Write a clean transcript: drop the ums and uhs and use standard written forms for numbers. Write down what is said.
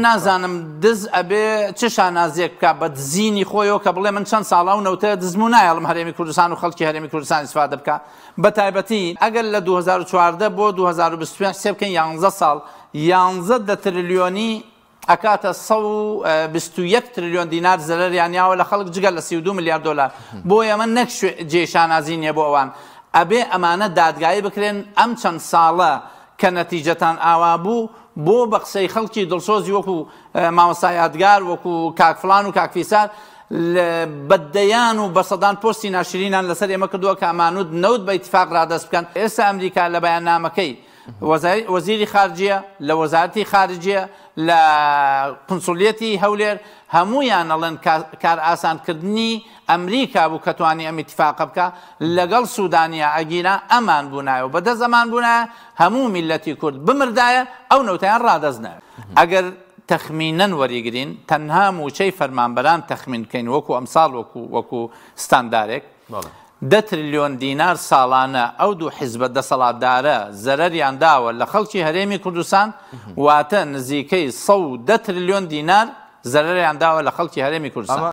نازانم دز ئەبێ چ شانازیەک بکا بە دزینی خۆیەوە کە بڵێ من چەند ساڵە ئەو نەوتە دزم و نایەڵم هەرێمی کوردستان و خەڵکی هەرێمی کوردستان ئیسفادە بکا بە تایبەتی ئەگەر لە 2014 بۆ 2025 حسێب بکەین یانزە ساڵ یانزە دە ترلیۆنی ئەکاتە 121 ترلیۆن دینار زەرەریان یاوە لە خەڵک جگە لە 32 ملیار دۆلار بۆیە ئەمە نەک جێی شانازی نییە بۆ ئەوان ئەبێ ئەمانە دادگایی بکرێن ئەم چەند ساڵە کە نەتیجەتان ئاوا بوو بۆ بە قسەی خەڵکی دڵسۆزی وەکو مامۆستا یادگار وەکو کاک فڵان و کاک فیسار بە دەیان و بە سەدان پۆستی ناشرینان لەسەر ئێمە کردووە کە ئەمانوت نەوت بە ئیتفاق ڕادەست بکەن. ئێستا ئەمریکا لە بەیاننامەکەی وەزیری خارجیە، لە وەزارەتی خارجیە، لە قونسولیەتی هەولێر هەموویان ئەڵێن کارئاسانکردنی ئەمریکا بوو کە توانی ئەم ئیتفاقە بکا لەگەڵ سودانیا ئەگینا ئەمان بوونایە و بەدەست ئەمان بوونایە هەموو میللەتی کورد بمردایە ئەو نەوتەیان ڕادەست نایە. ئەگەر تەخمینەن وەریگرین تەنها مووچەی فەرمانبەران تەخمین بکەین وەکو ئەمساڵ وەکو وەکو ستاندارێک دە ترلیۆن دینار ساڵانە ئەو دوو حیزبە دەسەڵاتدارە زەرەریان داوە لە خەڵکی هەرێمی کوردستان واتە نزیکەی 110 ترلیۆن دینار زەرەریان داوە لە خەڵکی هەرێمی کوردستان.